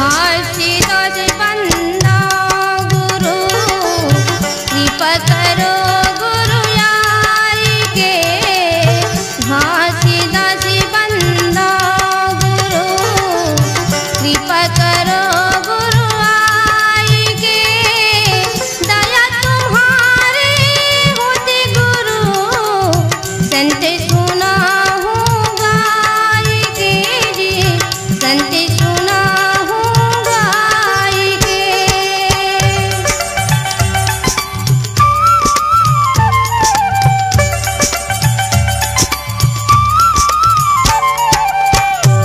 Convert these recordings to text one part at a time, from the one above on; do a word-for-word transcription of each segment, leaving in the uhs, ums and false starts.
घासीदास बंदा गुरु, कृपा करो गुरु आइके। घासीदास बंदा गुरु, कृपा करो गुरु आइके। दया तुम्हारे होती गुरु, संत सुना हूँ गाइके जी, संत सुना हूँ गाइके।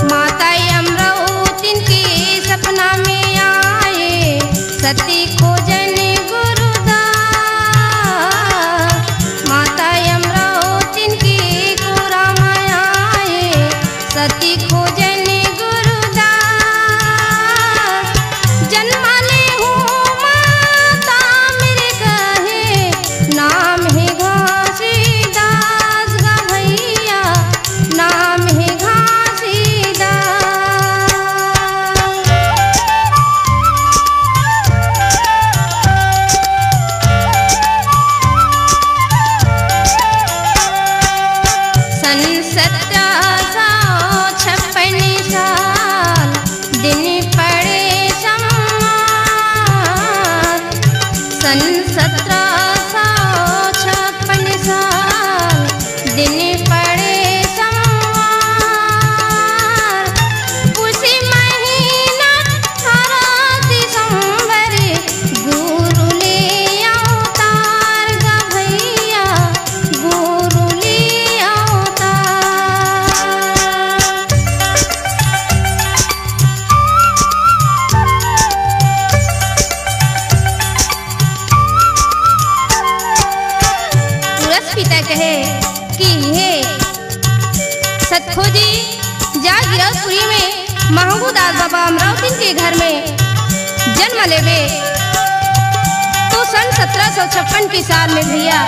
माता अमरावतिन के सपना में आए, सती खोजन गुरुदास। माता अमरावतिन के कोरा में आए, सती खोजन गुरुदास। जन्म ले हूँ माता मेरे कहे, नाम हे घासीदास गा भैया, नाम हे घासीदास। सन सत्रह सौ छप्पन साल दिन पड़े संवत, सन सत्रह सौ छप्पन साल दिन पड़े संवत। पुस महीना अठारह दिसंबर, गुरु ले अवतार गा भैया, गुरु ले अवतार। पुरस पिता कहे कि हे सतखोजी, जा गिरौदपुरी में महंगू दास बाबा अमरावतिन के घर में जन्म लेबे। तो सन सत्रह सौ छप्पन के साल में भैया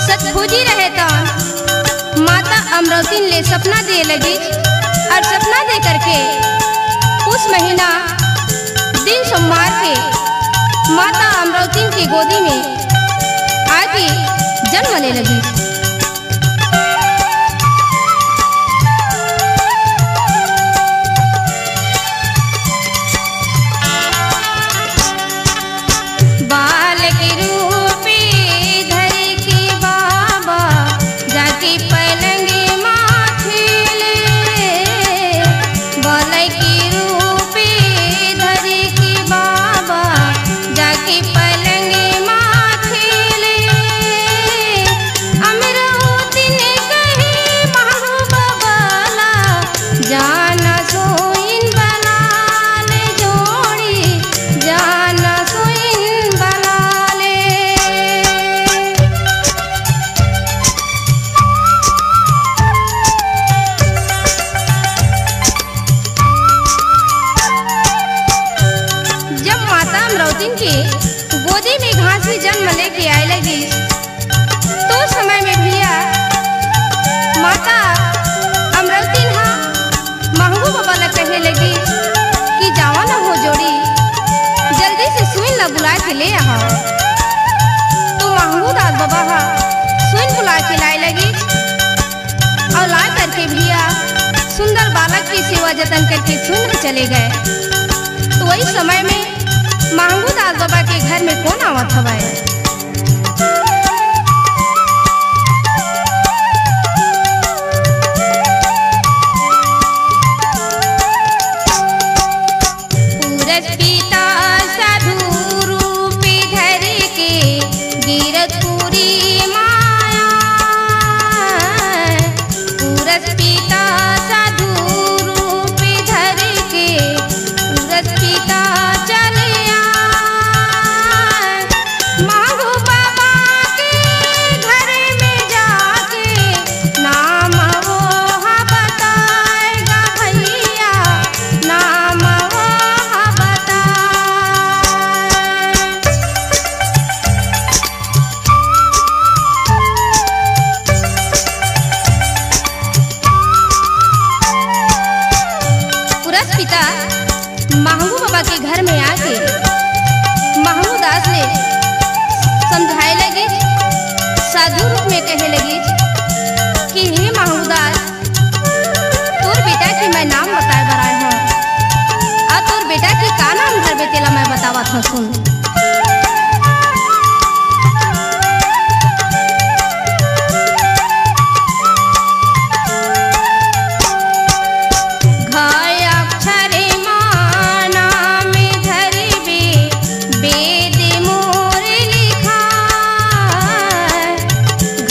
सतखोजी रहे त माता अमरावतिन ले सपना दे लगी और सपना दे करके उस महीना दिन सोमवार के माता अमरावतिन की गोदी में आके जन्म ले लगी। बालक रूपे धर के बाबा जाके पलंग माथे ले। बालक रूपे धर के बाबा जाके पलंग माथे ले। अमरावतिन कहे महबूब बाबा ला, जाना सोइन बना ले जोड़ी, जाना सोइन बना ले। जब माता अमरावतिन के गोदी में घासी जन्म लेके आए लगी, तो समय में भैया माता अमरावतिन हा महंगू बाबा ला कहे लगी कि जावा ना हो जोड़ी, जल्दी से सुइन ला बुला के ले आहा। तो महंगू दास बाबा हा सुइन बुला के लाए लगी और ला करके भैया सुंदर बालक की सेवा जतन करके सुइन चले गए। तो वही समय में महंगू दास बाबा के घर में कौन आवत हवय? पुरस पिता साधु रूप धर के गिरत पुरी माया। पुरस पिता साधु रूप धर के पुरस पिता चले आए। महंगू बाबा के घर में जाके नाम वो हा बताए गा भैया, नाम वो हा बताए। पुरस पिता महंगू बाबा के घर में आके महंगू दास ले समझाए लगिस, साधु रूप में कहे लगिस कि हे महंगू दास, तोर बेटा के मैं नाम बताए बर आए हंव। आ तोर बेटा के का नाम धरबे, तेला मैं बतावत हंव, सुन। घ अक्षर मा नाम धरबे, वेद मोर लिखाय। घ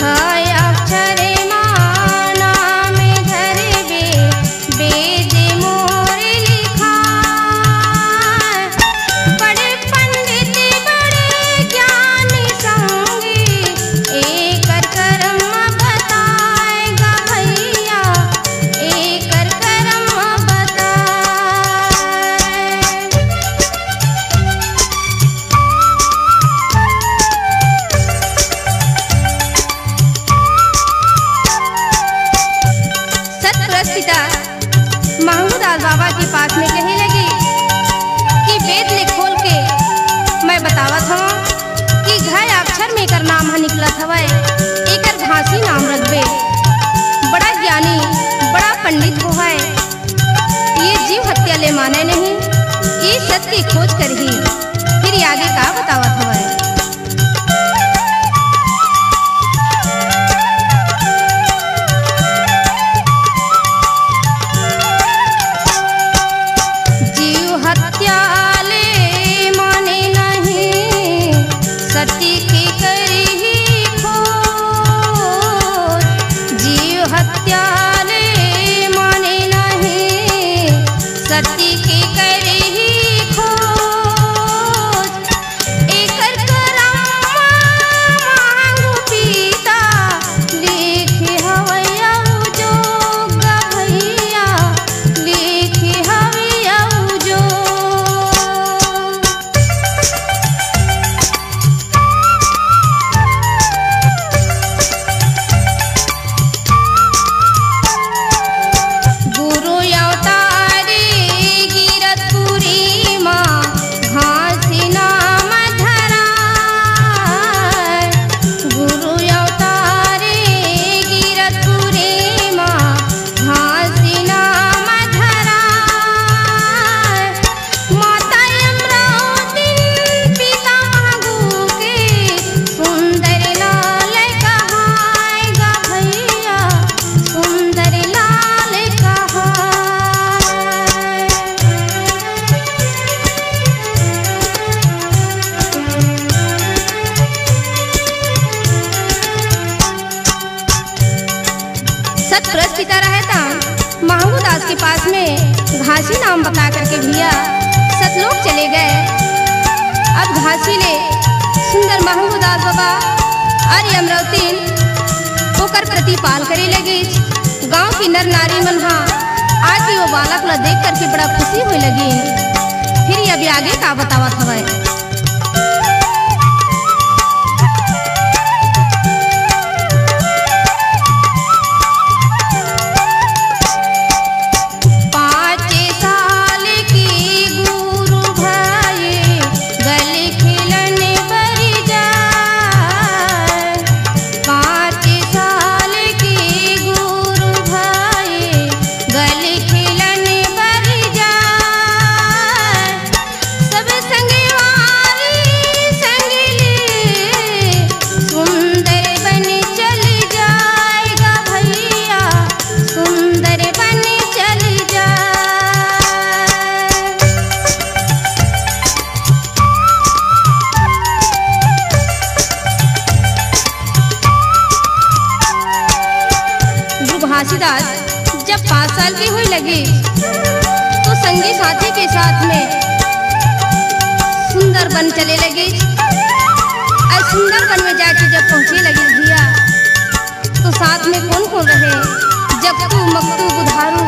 अक्षर मा नाम धरबे, वेद मोर लिखाय। बड़े पंडित बड़े ज्ञानी संगी, एकर करम बताय गा भैया, एकर करम बताय। सतपुरस पिता महंगूदास बाबा के पास में कहे लगे कि वेद ले खोल के मैं बतावत हंव कि घ अक्षर में एकर नाम ह निकलत हवय, एकर घासी नाम रखबे। बड़ा ज्ञानी, बड़ा पंडित होवय, ये जीव हत्या ले माने नहीं, ये सत्य खोज करही। फिर ये आगे का बतावत हवय? जीव हत्या ले माने नहीं, सती के करही खोज। जीव हत्या ले माने नहीं, सती के करही खोज। एकर करम मांगू पिता, लिखे हवय अउ जोग भैया, लिखे हवय अउ जोग। गुरु अवतारी गिरतपुरी मा घासी नाम धराय। गुरु अवतारी गिरतपुरी मा घासी नाम धराय। माता अमरावती पिता महंगू के सुंदर लाल कहाय गा भैया, सुंदर लाल कहाय। सतपुरस पिता रहे ता महंगू दास के पास में घासी नाम बता करके भैया सतलोक चले गए। अब घासी ले सुंदर महंगू दास बाबा अरे अमरौतीन ओकर प्रतिपाल करे लगिस। गांव की नर नारी मन हा आके वो बालक ला देख करके बड़ा खुशी होए लगी। फिर ये अभी आगे का बतावत हवय। पाँच साल की गुरु भाई गली खिलन बर जाय। पाँच साल की गुरु भाई गली खिलन बर जाय। सब संगवारी संग ले सुंदर बन चल जाय गा भैया, सुंदर बन चल जाय। गुरु घासीदास जब पाँच साल के होए लगे तो संगी साथी के साथ में सुंदरबन चले लगे। और सुंदरबन में जाके जब पहुंचे लगे भैया तो साथ में कौन कौन रहे, जगतू मगतू बुधारू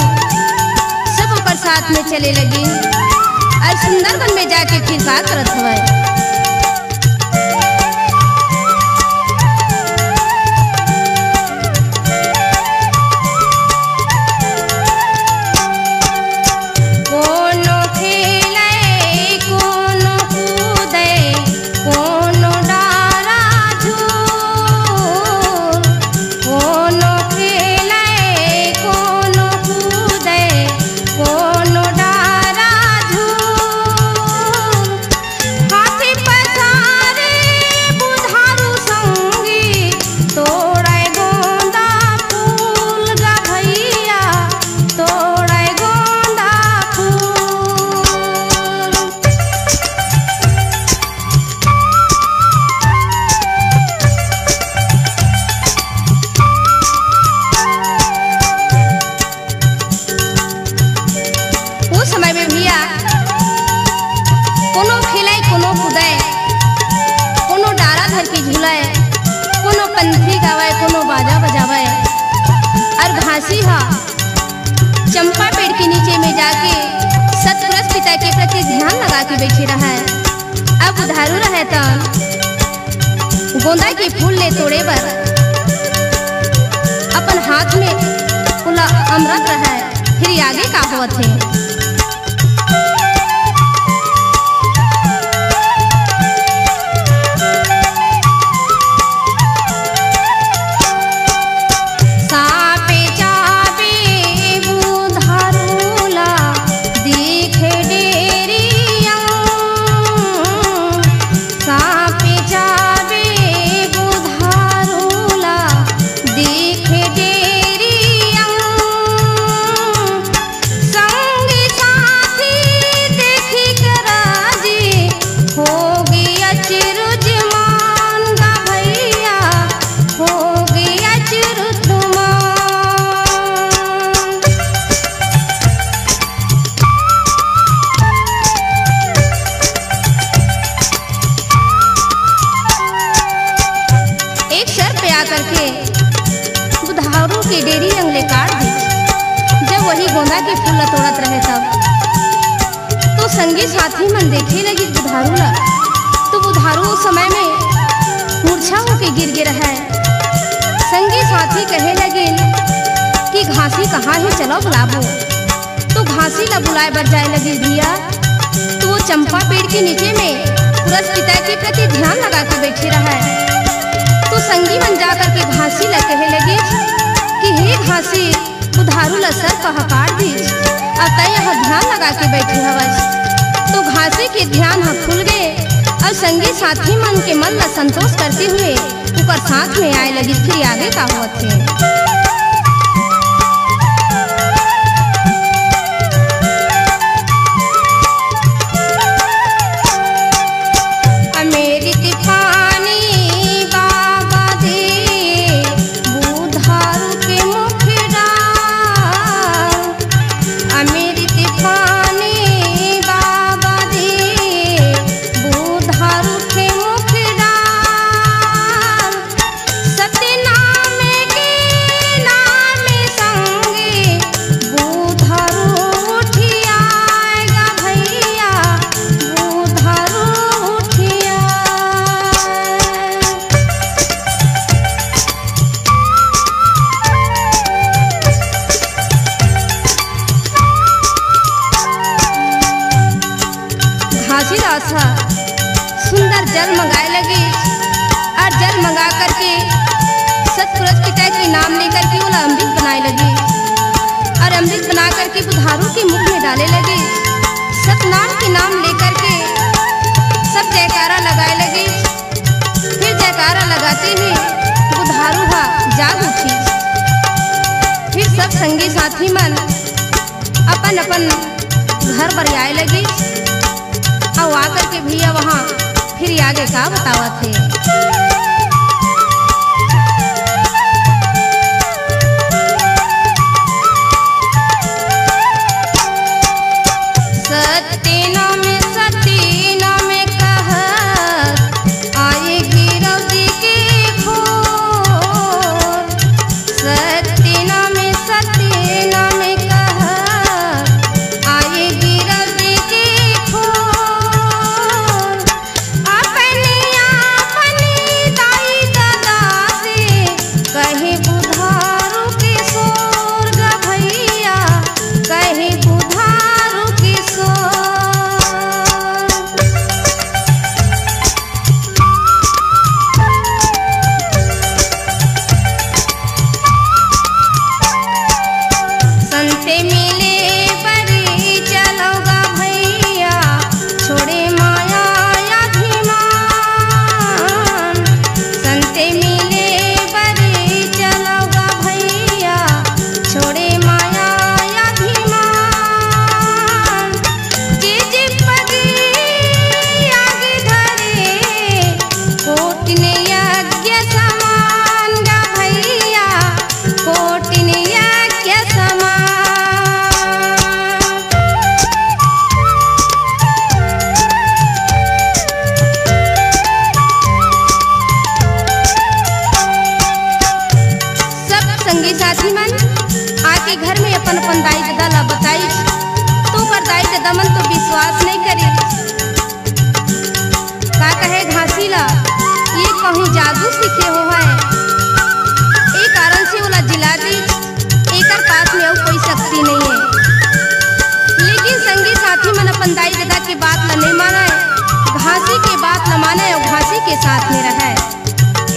सब ओकर साथ में चले लगे। और सुंदरबन में जाके फिर का करत हवय। कोनो खेल घासी ह चंपा पेड़ के नीचे में जाके सतपुरुष पिता के प्रति ध्यान लगा के बैठे रहय। अब बुधारू रहय त गोंदा के फूल ले तोड़े बर अपन हाथ में ओला अमरत रहय। फिर आगे का होवत हे? एक सर्प आ करके बुधारू के डेरी अंग ले काट दे। जब वही गोंदा के फूल ला तोड़त रहे तब तो संगी साथी मन देखे लगिस बुधारू ला। तो बुधारू ओ समय में मूर्छा होके गिर गे रहय। संगी साथी कहे लगिन कि घासी कहाँ हे, चलो बुलाबो। तो घासी ला बुलाए बर जाए लगिस भैया। तो वो चंपा पेड़ के नीचे में पुरुष पिता के प्रति ध्यान लगा के बैठे रहय। तो संगी मन जा करके घासी ला कहे लगिस कि हे घासी, बुधारू ला सर्प ह काट दिस, अउ तैं यहाँ ध्यान लगा के बैठे हवस। तो घासी के ध्यान ह खुल गे अउ संगी साथी मन के मन ला संतोष करते हुए ओकर साथ में आए लगिस। फिर आगे का होवत हे? अमृत पानी बाबा दे बुधारू के मुख डार। अमृत पानी बाबा दे बुधारू के मुख डार। सतनाम के नाम संगे बुधारू उठिया गा भैया, बुधारू उठिया। घासीदास ह सुंदर जल मंगाए लगिस अउ जल मंगा करके सतपुरुष पिता के नाम लेकर के ओला अमृत बनाए लगिस अउ अमृत बना करके बुधारू के मुख में डाले लगिस। सतनाम के नाम लेकर के सब जयकारा लगाए लगिस। फिर जयकारा लगाते ही बुधारू ह जाग उठिस। फिर सब संगी साथी मन अपन अपन घर बर आए लगिस। अउ आकर के भैया वहाँ फिर आगे का बतावत हे। सत्य नाम सत्य नाम कहत आए गिरौदी के खोर। सत्य नाम सत्य नाम कहत आए गिरौदी के खोर। अपने आप दाई ददा ला बताइस, तो ओकर दाई ददा मन तो विश्वास नइ करिस। का कहे घासी ला, ये कहूँ जादू सीखे हो है, ए कारण से ओला जिला दीस, एकर पास में अउ कोई शक्ति नइ हे। लेकिन संगी साथी मन अपन दाई ददा के बात ला नइ मानय, घासी के बात ला मानय अउ घासी के साथ में रहय।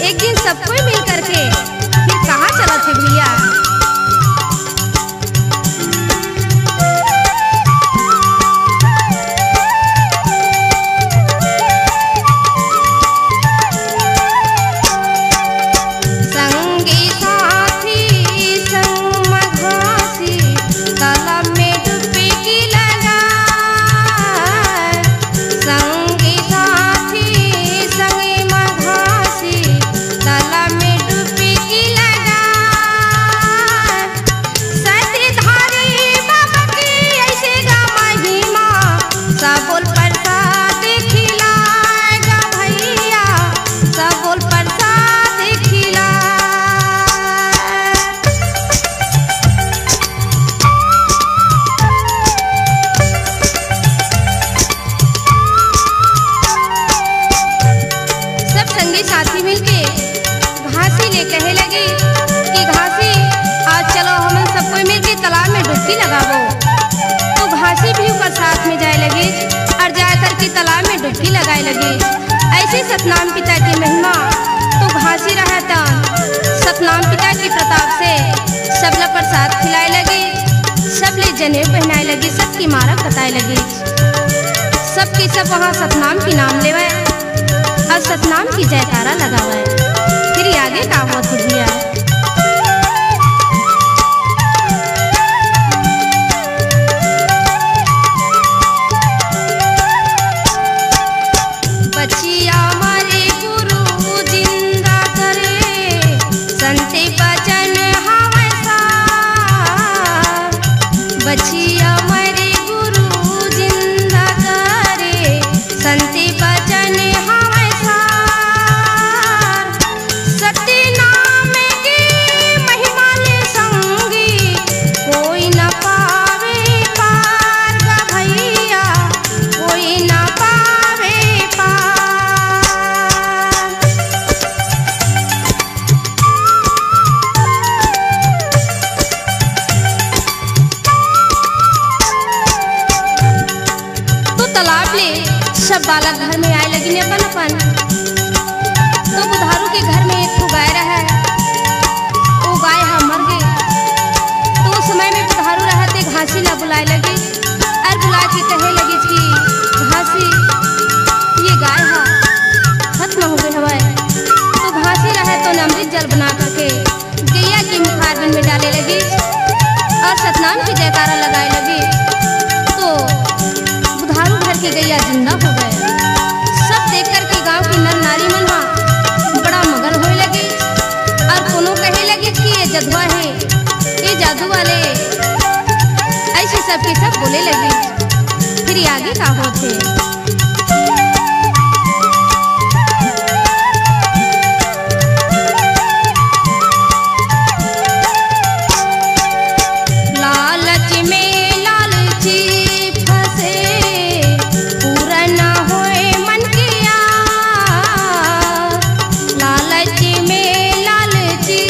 एक दिन सब कोई मिल करके फिर कहाँ चलत हे भैया? संगी साथी संग म घासी, तालाब में डुबकी लगाय। संगी साथी संग म घासी, तालाब में डुबकी लगाय। सतीधारी बाबा के अइसे गा महिमा, सबो ल प्रसाद खिलाय गा भैया, सबो ल प्रसाद खिलाय। सब संगी साथी मिलके घासी ले कहे लगिस कि घासी, आज चलो हमन सब कोई मिलके तालाब में डुबकी लगाबो। तो घासी भी ओकर साथ में जाय लगिस अउ जाय करके तालाब में डुबकी लगाय लगिस। अइसे सतनाम पिता के महिमा, तो घासी रहय त सतनाम पिता के प्रताप से सबला प्रसाद खिलाय लगिस, सबले जनेऊ पहिनाय लगिस, सबके मारग बताय लगिस। सबके सब वहाँ सतनाम के नाम लेवय अउ सतनाम के जयकारा लगावय। फिर आगे का होत हे भैया? बछिया मरे गुरु जिंदा करे, संत बचन हवय सार। बछिया मरे गुरु जिंदा करे, संत बचन हवय सार। सत्य नाम के महिमा ले संगी, कोई न पावे पार गा भैया, कोई न पावे पार। तो तालाब ले सब बालक घर में आय लगिन अपन अपन। तो बुधारू के घर में एक ठो गाय रहय, वो गाय ह मर गे। तो उस समय में बुधारू रहत हे घासी ला बुलाय लगिस अउ बुला के कहे लगिस कि घासी, ये गाय ह खत्म हो गे हवय। तो घासी रहय तो अमृत जल बना करके गैया के मुखारबिंद में डाले लगिस अउ सतनाम के जयकारा लगाय लगिस, तो बुधारू घर के गैया जिंदा हो गे। सब देख करके गांव के नर नारी मन ह बड़ा मगन होय लगिस अउ कोनो कहे लगिस कि ये जदुआ हे, ये जादू वाले, अइसे सबके सब बोले लगिस। फिर आगे का होत हे? लालच में लालची फंसे, पूरा न होए मन की आस। लालच में लालची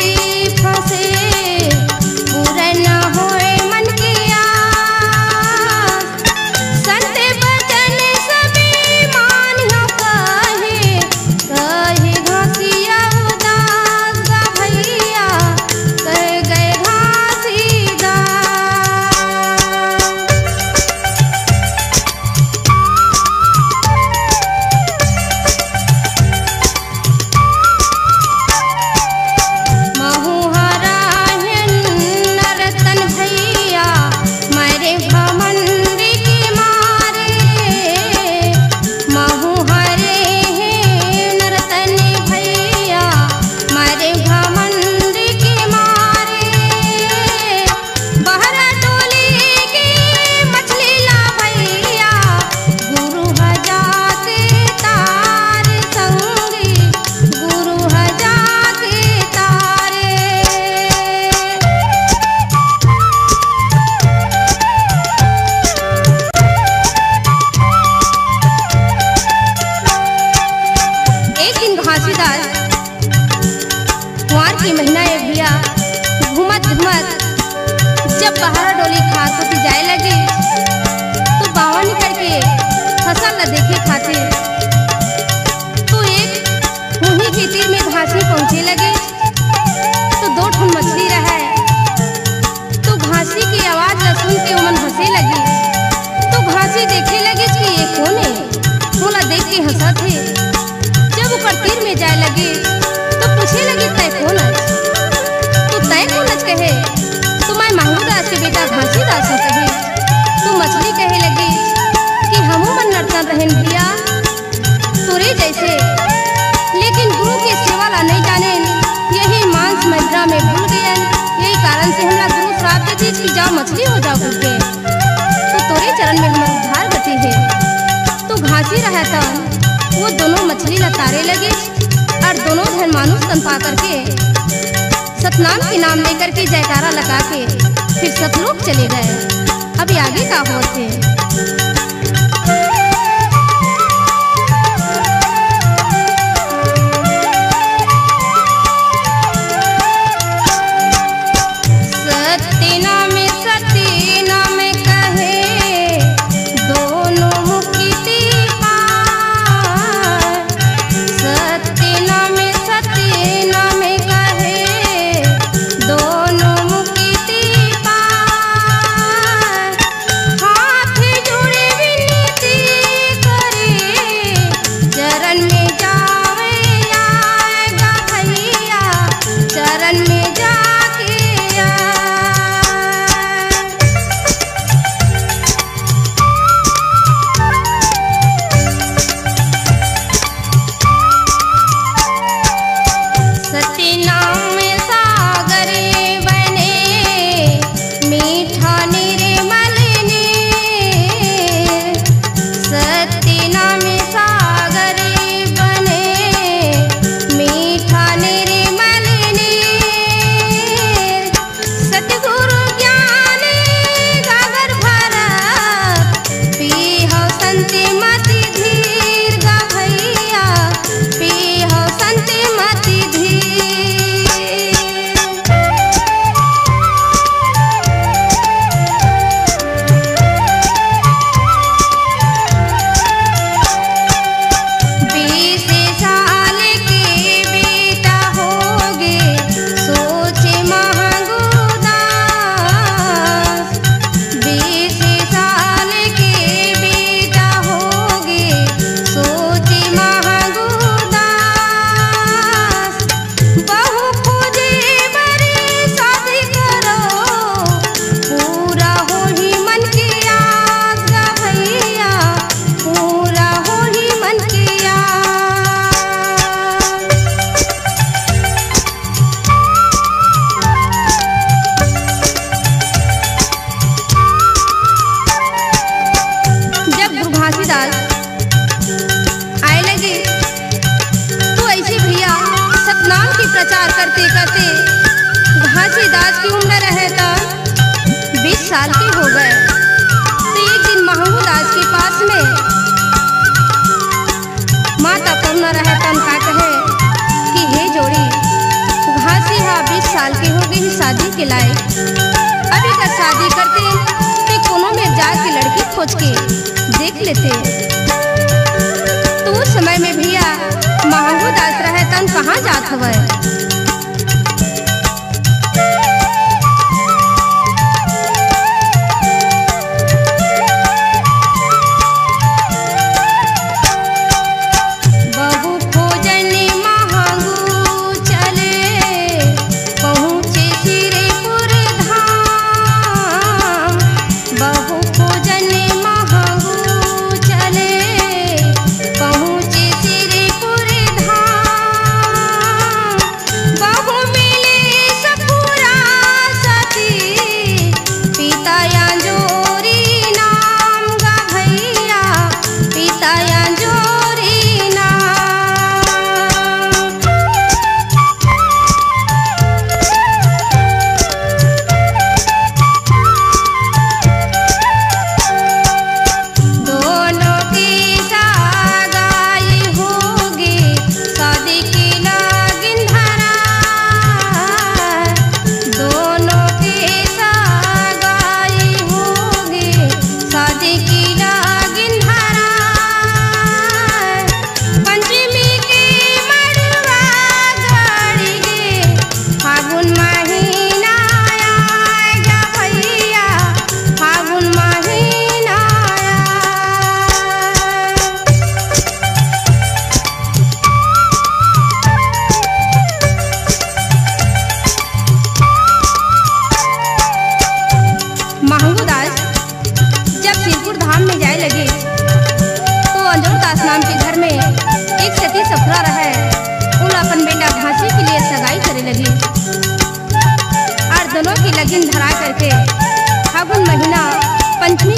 फंसे, पूरा न होए मन की आस। संत बचन सब पहरा डोली खार कोती जाए लगे, तो बावन करके फसल ला देखे खातिर तो एक मुही के तीर में घासी पहुंचे लगे, तो दो ठन मछली रहय। तो घासी के आवाज ला सुन के ओमन हंसे लगे। तो घासी देखे लगे कि ये कोन हे, मोला देख के हंसत हे। जब ओकर तीर में जाए लगे, तो पूछे लगे, "तय कोन अच?" तो तय कोन अच कहे, तो मैं मांगू दास के बेटा घासी दास हूं कहे। तो मछली कहे लगे कि हमू मन नर्तन रहेन भैया, तोरे जैसे, लेकिन गुरु के सेवा ला नहीं जानेन, यही मांस मदिरा में भूल गएन, यही कारण से हमला गुरु श्राप दे दीस कि जाओ मछली हो जाओ करके। तो तोरे चरण में हमर उद्धार गति हे। तो घासी रहय त वो दोनों मछली ला तारे लगे और दोनों झन मानुष तन पा करके सतनाम के नाम लेकर के जयकारा लगा के फिर सतलोक चले गए। अब ये आगे का होत हे? सत्यनाम सत्यनाम कहे दोनों मुक्ति पाए। सत्यनाम सत्यनाम कहे दोनों मुक्ति पाए। हाथ जोड़े विनती करे, चरण में जावे आए गा भैया, चरण में जाके आए। सत्यनाम सागर बने मीठा निर्मल नीर। सत्यनाम सागर बने मीठा निर्मल नीर। सतगुरु ज्ञान गागर भरा, पीहो संत मति धीर गा भैया, पीहो संत मति धीर। बीस साल के बेटा होगे, सोचे महंगू दास। बीस साल के बेटा होगे, सोचे महंगू दास। बहू खोजे बर शादी करो, पूरा होही मन के आस गा भैया, पूरा होही मन के आस। जब गुरु घासीदास आए लगे, तो ऐसे भैया सतनाम के प्रचार करते करते घासीदास की उम्र रहे त बीस साल के हो गए। तो एक दिन महंगू दास के पास में माता पहुना रहे तन का कहे कि हे जोड़ी, घासी हा बीस साल के हो गई, शादी के लायक। अभी का शादी करते ते कोनो में जाके लड़की खोज के देख लेते। तो उस समय में भैया महंगू दास रहे तन कहाँ जात हवय? बहू खोजन महंगू चले, पहुँचे सिरपुर धाम। बहू खोजन महंगू चले, पहुँचे सिरपुर धाम।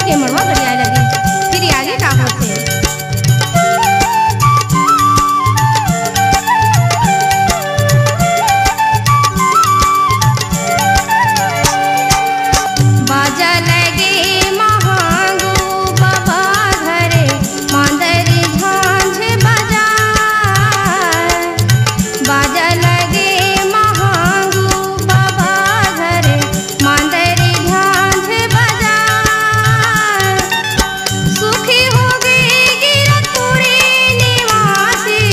के मड़वा गड़ियाए लगिस। फिर आगे का होथे? बाजा लगे महांगू बाबा घरे, मांदरी झांझ बजाए। बाजा लगे महांगू बाबा घरे, मांदरी झांझ बजाए। सुखी होगे गिरतपुरी निवासी,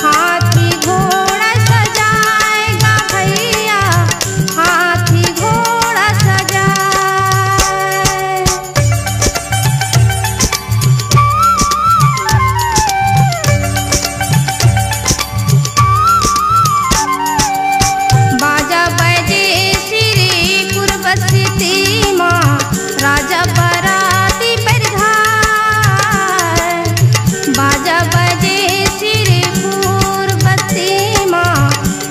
हाथी घोड़ा सजाए गा भैया, हाथी घोड़ा सजाए। बाजा बजे श्रीपुर बस्ती मा, राजा बराती परिधार। बाजा बजे श्रीपुर बस्ती मा,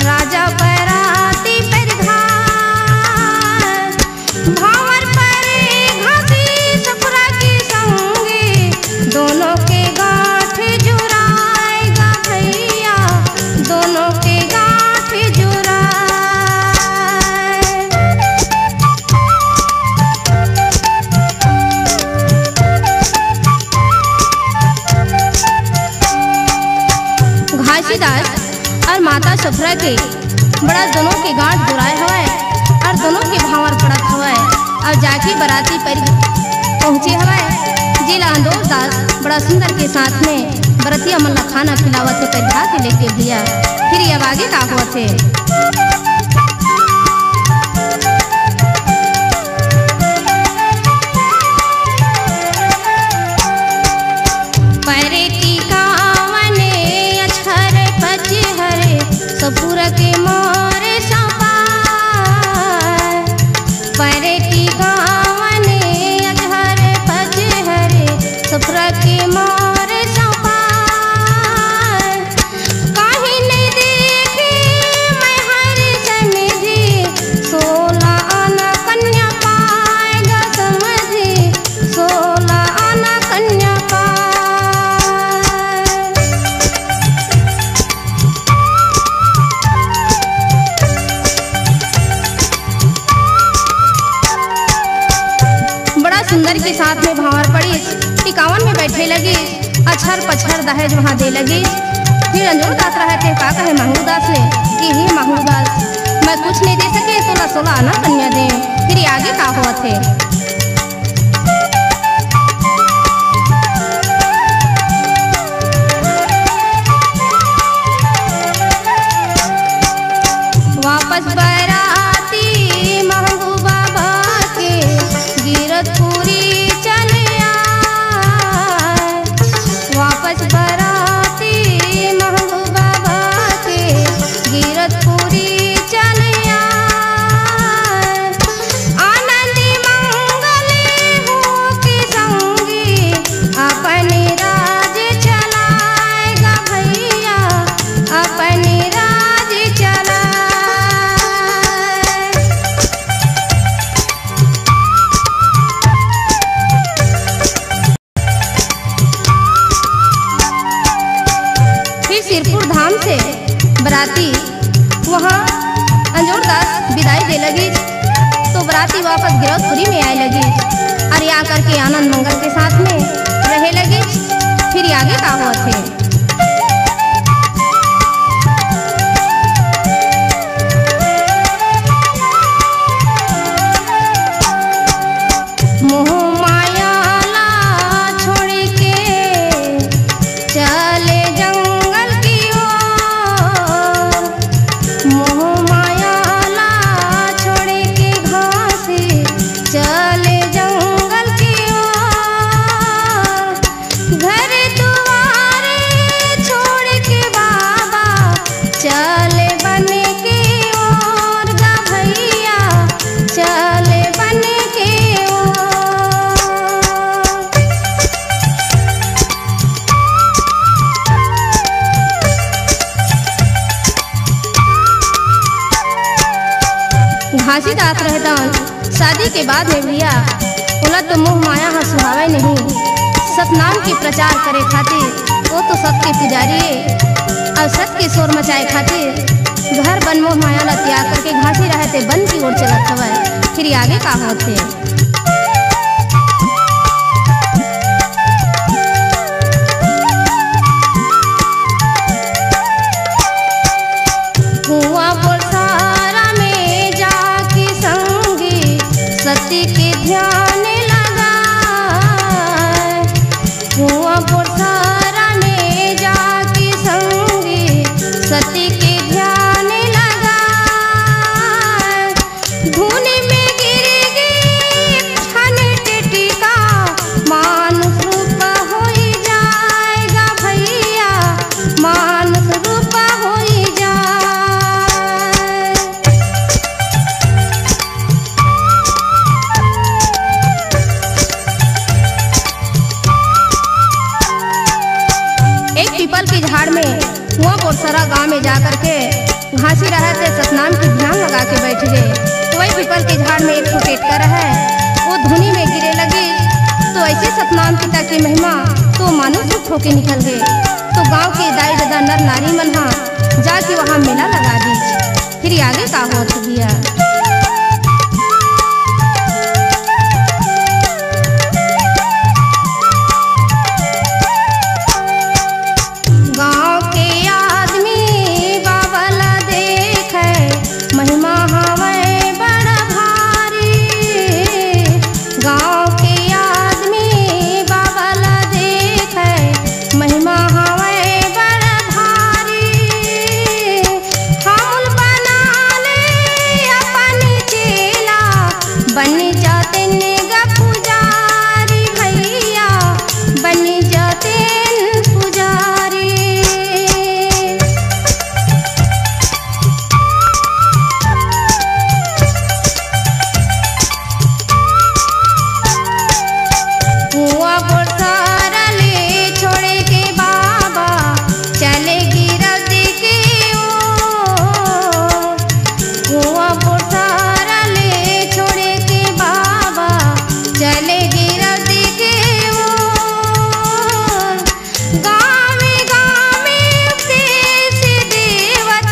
राजा बराती परिधार। भांवर परे घासी सफरा के संगे, दोनों के गांठ जुराए गा भैया, दोनों के गांठ जुराए। घासीदास और माता सफरा के बड़ा दोनों के गांठ जुराए हवय और दोनों के भांवर पड़त हवय और जाके बराती पर पहुंचे हवय, जेला अंजोर दास बड़ा सुंदर के साथ में बरतिया मन ला खाना खिलावत हे, परिधा के लेके भैया। फिर अब आगे का होत हे? परे टीकावन अचहर पचहर, सपुर के मोर सपाय। परे टीकावन अचहर पचहर, सपुर के मोर सपाय। काहे नइ देखे मैं हर समधी, सोला आना कन्या पाए गा समधी, सोला आना कन्या पाए। बड़ा सुंदर के साथ में भांवर पड़िस, टिकावन में बैठे लगिस, अचहर पचहर दहेज वहां दे लगिस। फिर अंजोर दास रहत हे का कहे महंगू दास ले कि हे महंगू दास, मैं कुछ नहीं दे सके, तोला सोला आना कन्या दे। फिर आगे का होत हे? वापस बराती महंगू बाबा के गिरतपुरी चले आए। वापस बराती महंगू बाबा के गिरतपुरी चले आए। आनंद मंगल होके संगी अपन राज चलाए गा भैया, अपन राज चलाए। फिर सिरपुर धाम से बराती वहाँ अंजोर दास विदाई दे लगिस, तो बराती वापस गिरौदपुरी में आए लगिस। अरे आ करके आनंद मंगल के साथ में रहे लगिस। फिर आगे का होत हे? मोह माया ला छोड़ के चले जंगल की ओर। मोह माया ला छोड़ के घासी चले जंगल की ओर। घर दुआरे छोड़ के बाबा चले बन के ओर गा भैया, चले बन के ओर। घासीदास रहत हन शादी के बाद में भैया, ओला तो मोह माया ह सुहावय नहीं। सतनाम के प्रचार करे खातिर वो तो सत के पुजारी ए, अउ सत के शोर मचाए खातिर घर वन मोह माया ला त्याग करके घासी रहत ए वन की ओर चलत हवय। फिर आगे का होत हे? कुआं पोरसारा में जाके संगी सती के ध्यान लगाए। कुआं पोरसारा में जाके संगी सती के ध्यान लगाए। धुनी में गिर गे फन टिटिका, मानुष रूप होई जाएगा भैया, मानुष रूप होई जाए। एक पीपल के झाड़ में कुआं पोरसारा गांव में जाकर के घासी रहत ए सतनाम के ध्यान लगा के बैठ गे। तो वही पीपल के झाड़ में एक ठो टेटका रहय, वो धुनी में गिरे लगिस। तो ऐसे सतनाम पिता के महिमा तो मानुष रूप होके निकल गे। तो गांव के दाई ददा नर नारी मन हा जाके वहां मेला लगा दीस। फिर आगे का होत भैया? गांव के आदमी बाबा ला देखे, महिमा हवय बड़ भारी। गांव के आदमी बाबा ला देखे, महिमा हवय बड़ भारी। हमन बना ले अपन चेला, बन जातेन गा पुजारी भैया, बन जातेन पुजारी। कुआं पोरसारा ले छोड़ के बाबा चले गिरौद के ओर। कुआं पोरसारा ले छोड़ के बाबा चले गिरौद के ओर। गामे गामे उपदेश देवत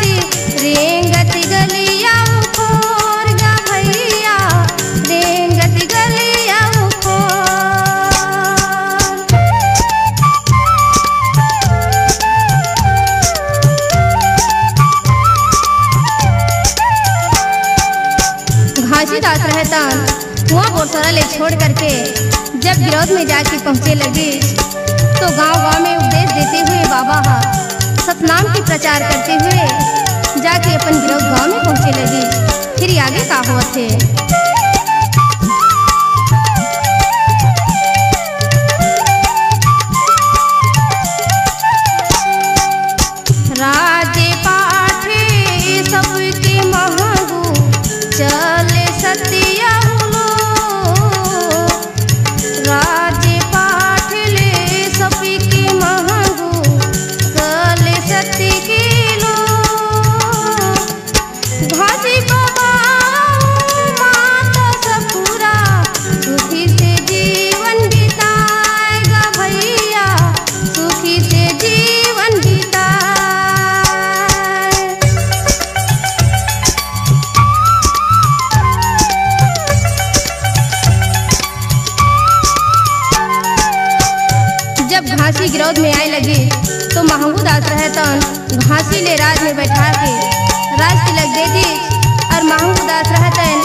रेंगत गलिया उखोर गा भैया, रेंगत गलिया उखोर। घासीदास रहतन कुआं पोरसारा ले छोड़ करके जब गिरौद में जाके पहुंचे लगिस, तो गांव-गांव में उपदेश देते हुए बाबा हा सतनाम के प्रचार करते हुए जाके अपन गिरौद गांव में पहुंचे लगिस। फिर आगे का होत हे? राज पाठ सबके महंगू चले सतिया हुलो। राज पाठ ले सबके महंगू चले सती किलो। घासी बाबा माता सखुरा सुखी से जीवन बिताए गा भैया, सुखी से जीवन बिताए। जब घासी गिरौद में आए लगिस, तो महंगू दास रहतन घासी ले राज में बैठा के राज तिलक दे दीस। और महंगू दास रहतन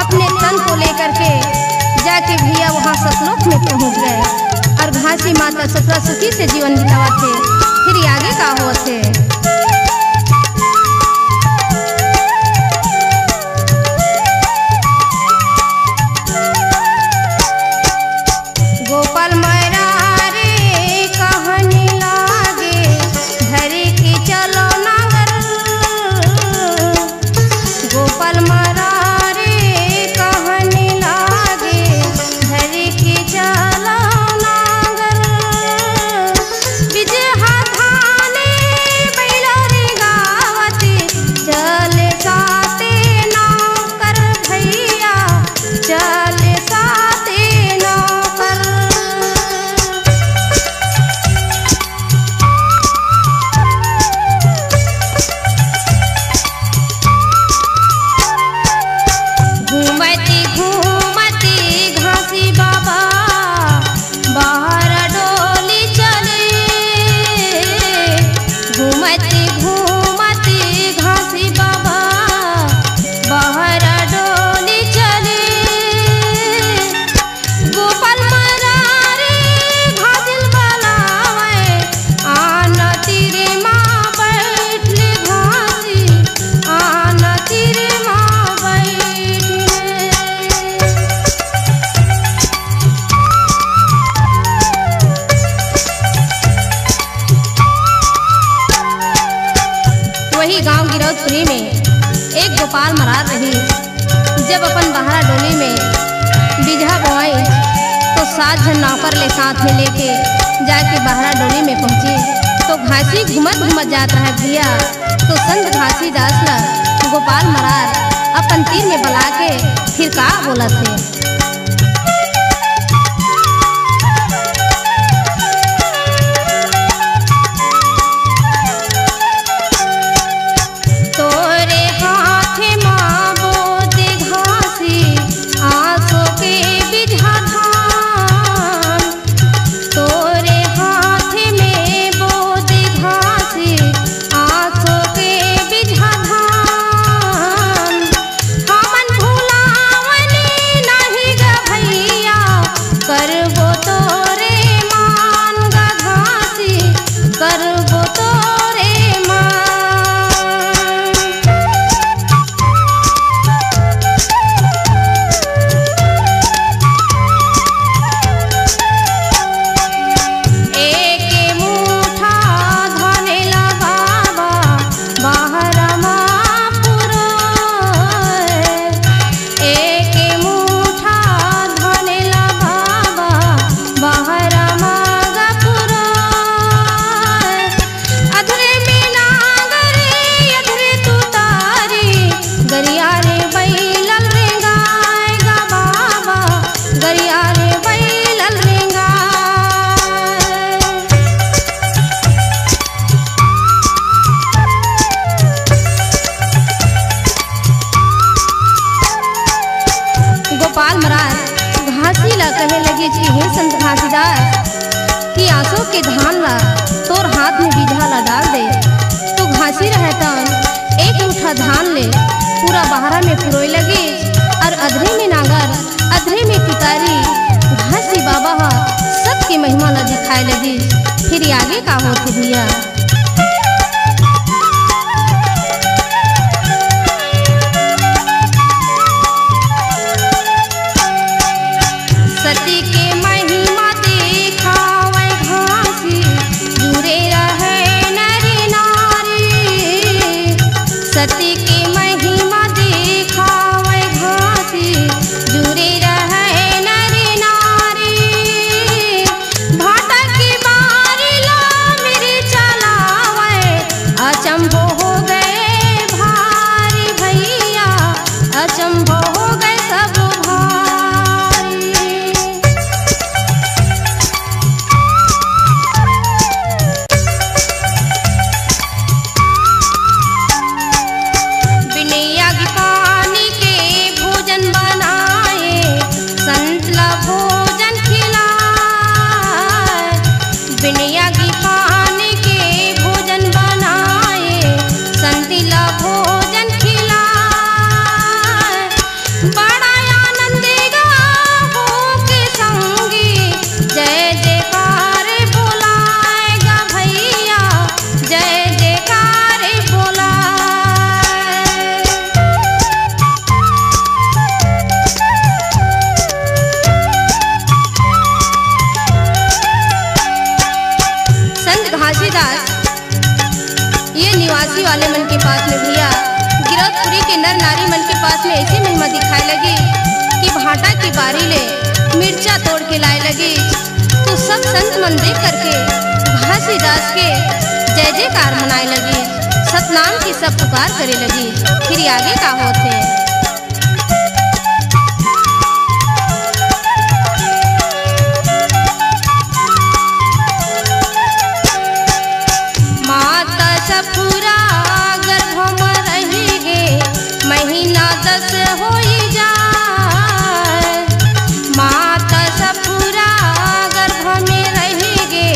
अपने तन को लेकर के जाके भैया वहाँ सतलोक में पहुँच गए। और घासी माता ससुरा सुखी से जीवन बितावत हे। फिर आगे का होत हे? गोपाल मरारी कहनी लागे, धरी के चलो नांगर। गोपाल मरारी कहनी लागे, धरी के चलो नांगर। बिजहा धाने बै सात झन नौकर ले साथ में लेके जाके बहरा डोली में पहुंची। तो घासी घूमत घूमत जात रहय भैया, तो संत घासीदास ला गोपाल मरार अपन तीर में बला के फिर का बोलत हे। तोरे हाथ मा बोदे घासी, आंसू के बिजहा धान। तोरे हाथ में बोदे घासी, आंसू के बिजहा धान। हमन भुलावन नहीं ग भैया, करबो तोरे मान ग घासी, करबो तोरे मान। एक मुठा धन ला बाबा बहर मा पुरोय। एक मुठा धन ला बाबा बहर मा ग पुरोय। अधरे में नांगर, अधरे तुतारी, गरिया रे बैलल रेंगाय गा बाबा, गरिया रे बैलल रेंगाय। गोपाल मरार घासी ला कहे लगिस कि हे संत घासीदास, कि आंसू के धान ला तोर हाथ में बीजहा ला डाल दे। तो घासी रहे तन एक मुठा धान ले पूरा बहरा में पुरोय लगिस, अउ अधरे में नांगर, अधरे में तुतारी, घासी बाबा हा सत के महिमा ला दिखाय लगिस। फिर आगे का होथे भैया? सती के महिमा देखावय घासी, जुरे रहय नर नारी। सती के महिमा देखावय घासी, जुरे रहय नर नारी। भाटा के बारी ला मिर्चा लावय, अचंभो हो गय भारी भैया, अचंभो हो गय सब भारी। बिन आगी पानी के भोजन बनाए, संत ला भोजन खिलाए। बिन आगी पानी के भोजन बनाए, संत ला भोजन खिलाए। बड़ा आनंद गा होके संगी, जय जयकार बोलाए गा भैया, जय जयकार बोलाए। संत घासीदास ये निवासी वाले मन के पास में भैया, गिरौदपुरी के नर नारी मन के पास में ऐसी महिमा दिखाए लगिस कि भाटा के बारी ले मिर्चा तोड़ के लाए लगिस। तो सब संत मन देख करके घासीदास के जय जयकार मनाए लगिस, सतनाम के सब पुकार करे लगिस। फिर आगे का होथे? माता सफुरा गर्भ म रहिगे, महीना दस होई जाय। माता सफुरा गर्भ में रहिगे,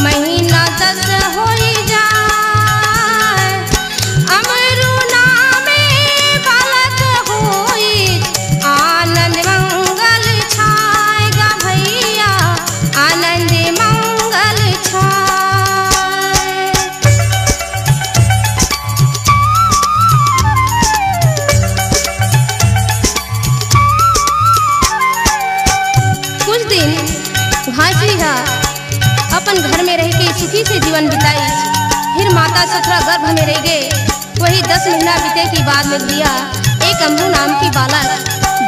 महीना दस होई जाय। अमरू नामे बालक होई, आनंद मंगल छाय गा भैया, आनंद मंगल छाय। कुछ दिन घासी हा अपन घर में रह के सुखी से जीवन बिताइस। फिर माता सफुरा गर्भ में रहिगे, वही दस महीना बीते के बाद में भैया एक अम्बू नाम की बालक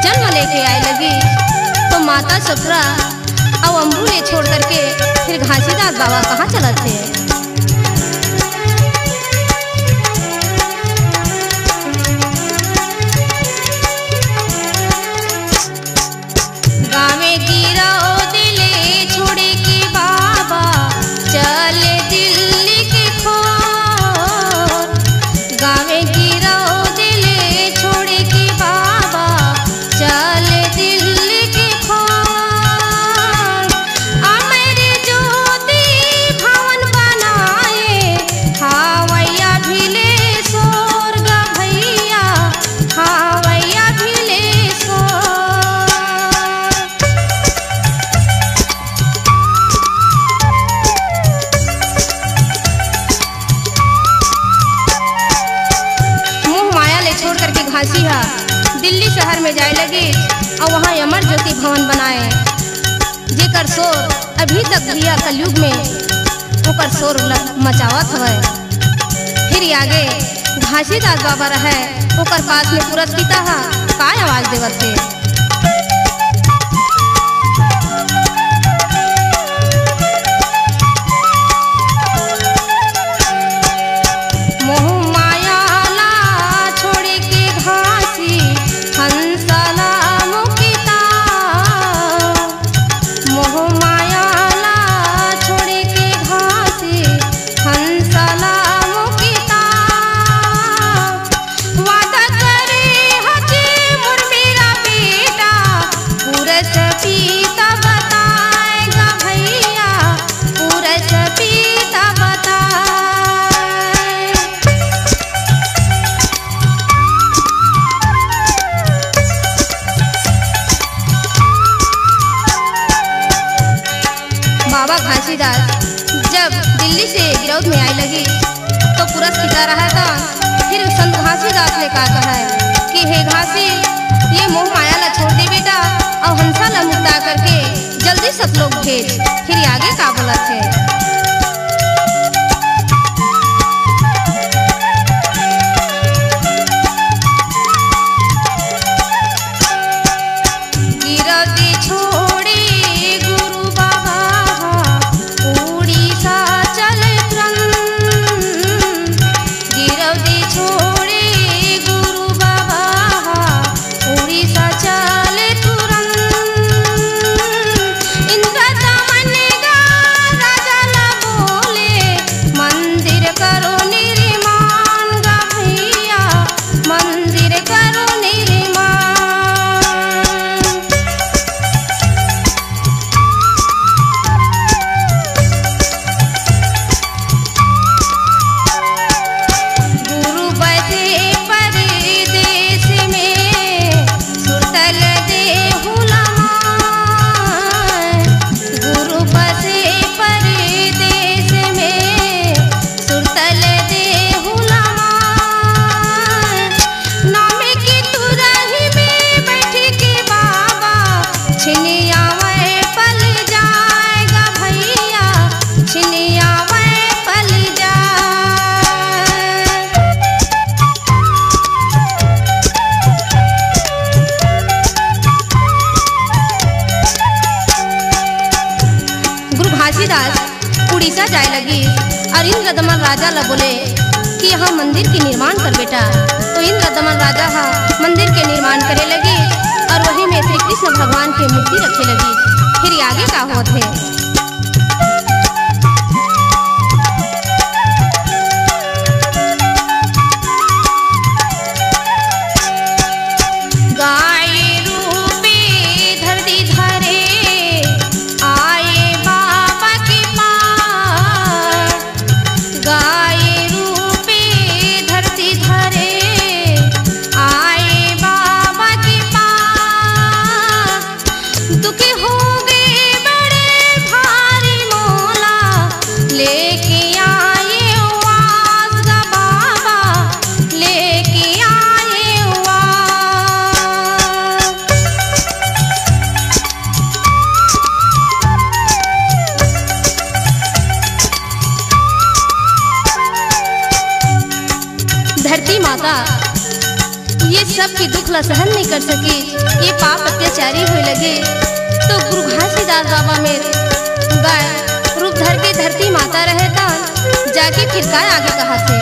जन्म लेके आए लगिस। तो माता सफुरा अउ अम्बू ले छोड़ करके फिर घासीदास बाबा कहाँ चलत हे? गावे गिरौद ले छोड़ के बाबा चल दिल्ली के खोर। गावे गिरौद ले छोड़ के बाबा चल दिल्ली के खोर। अमर ज्योति भवन बनाए, हावै अभी ले सोर ग भैया, हावै अभी ले सोर। मोह माया ले छोड़ करके घासी हा दिल्ली शहर में जाए लगिस अउ वहाँ अमर ज्योति भवन बनाए, जेकर शोर अभी तक भैया कलयुग में ओकर शोर ल-, मचावत हवय। फिर आगे घासीदास बाबा रहय, ओकर पास में पुरस्किता हा काय आवाज देवत हे? मोह माया ला छोड़ के घासी हंस ला मुकिता। मोह माया ला छोड़ के घासी हंस ला मुकिता। वादा करे हचे मोर मेरा बेटा, पुरस पीता बताए गा भैया, पुरस पीता बताए। बाबा घासीदास जब दिल्ली से गिरौद में आए लगिस, तो पुरस्किता रहा था। फिर संत घासीदास ने का कहा है कि हे घासी, ये मोह माया ला छोड़ दे बेटा, अउ हंसा ला मुक्ता करके जल्दी सतलोक भेज। फिर आगे का बोलत हे? गिरौद छोड़े गुरु बाबा हा उड़ीसा चल तुरंत। गिरौद छोड़े गुरु बाबा हा उड़ीसा चल तुरंत। इंद्र दमन गा राजा ला बोले मंदिर करो निर्माण गा भैया, मंदिर करो निर्माण। गुरु बसे परदेस में सुरतल देहु ला माय। गुरु बसे परदेस में सुरतल देहु ला माय। नाम के तुरही में बैठ के बाबा छिनियावै पल जाय गा भैया, छिनियावै पल जाय। गुरु घासीदास उड़ीसा जाए लगिस अउ इंद्रदमन राजा ला बोले कि यहाँ मंदिर के निर्माण कर बेटा। तो इंद्रदमन राजा हा मंदिर के निर्माण करे लगिस अउ वही में श्री कृष्ण भगवान के मूर्ति रखे लगिस। फिर आगे का होत हे? गाय रूपे धरती धरे आए बाबा के पार। गाय रूपे धरती धरे आए बाबा के पार। दुखी हो गए बड़े भारी मोला, लेके आए वास गा बाबा, लेके आए वास। धरती माता ये सब के दुख ला सहन नहीं कर सके, ये पाप अत्याचारी होए लगे, तो गुरु घासीदास बाबा में काय आगे कहाथे?